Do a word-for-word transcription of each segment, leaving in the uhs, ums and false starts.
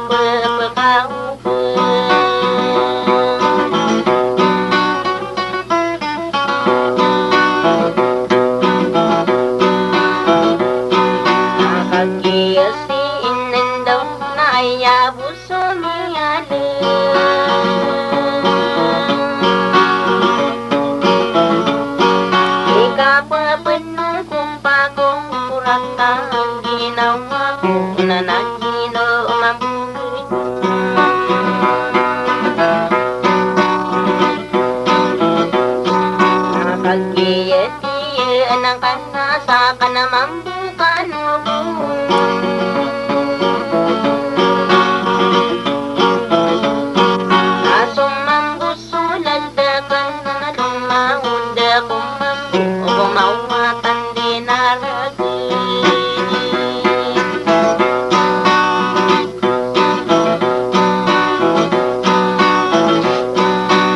pepekaoken. Na kagiya si inen daw na aya bo so miyalem. Ikapepenong ko pako, ko rata a ginawa ko na na ginawa mambo. Na kagiya tiya na ka na sa ka na mambo kano bo. Na so mambo so lalakan na lomaod ko mambo o mawatan di na ragin.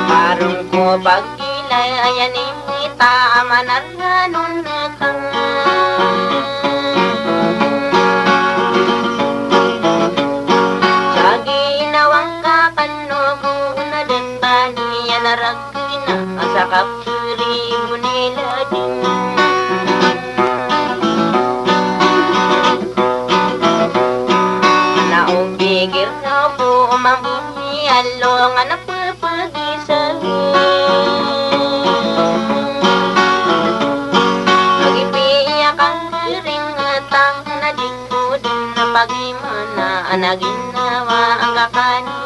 Parong ko pagilay aya ni mita a manaranon ka. Sa ginawa ngka kano ko na den taniyan a ragin a sa kapiri bo ni ladin. Na o pigir na bo o mambo ni alongan a pepegisa. Magipiya ka keringetan na di ko den a pagimana a na ginawa angka kano.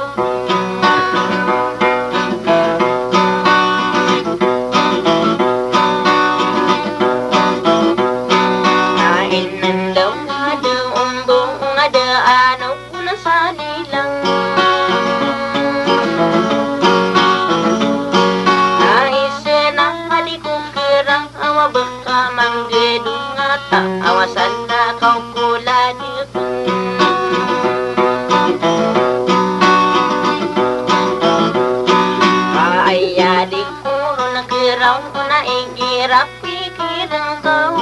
Na inen daw a da ombong a da ano ko na salilang. Na isa na di ko kera awa beka manggedong ata awa sanda kaw ko ladeken. Ka aya di ko ron kera o na igira pikiran kaw.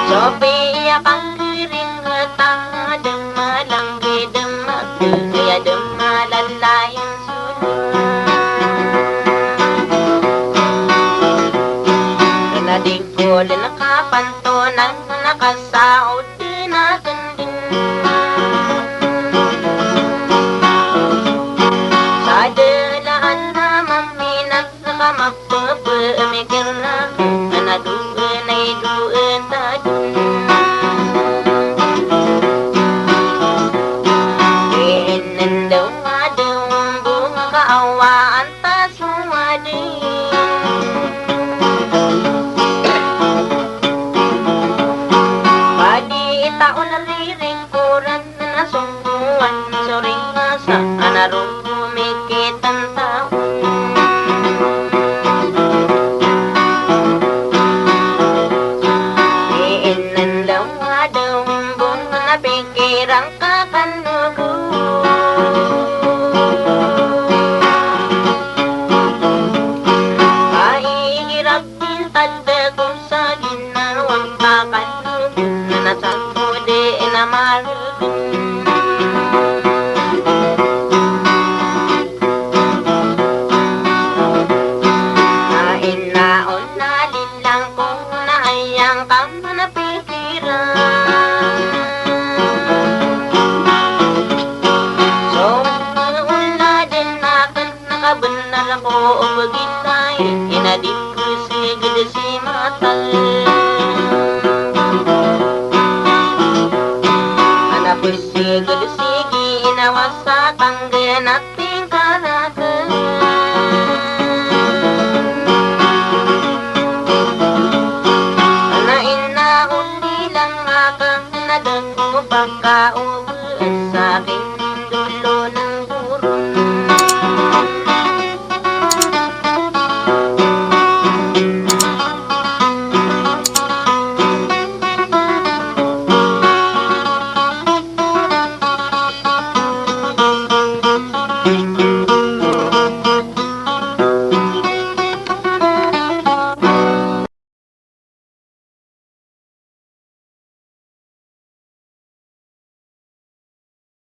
So piya pangkeringetan a da malangged a maka aya da malalayan. Na di ko den kapantonan na kasaod den aken den. Sa da laan a maminat na ka mapepemikir na, na doen ay doen ta den. Inen daw a da ombong a kaawaan ta so adi. Padi taon riring koran na songkowan so ringasa a na ron ko mikitan taon. Inen daw a da ombong na pikiran ka kano ko. Ay, hirap Pintad ko sa ginawa ngka kano, na sa ko di na maregen. Na ina o na lilang ko na aya ngka man a pikiran. So, o na den aken na kabenar ko o pegitay, ina di ko seged si matal.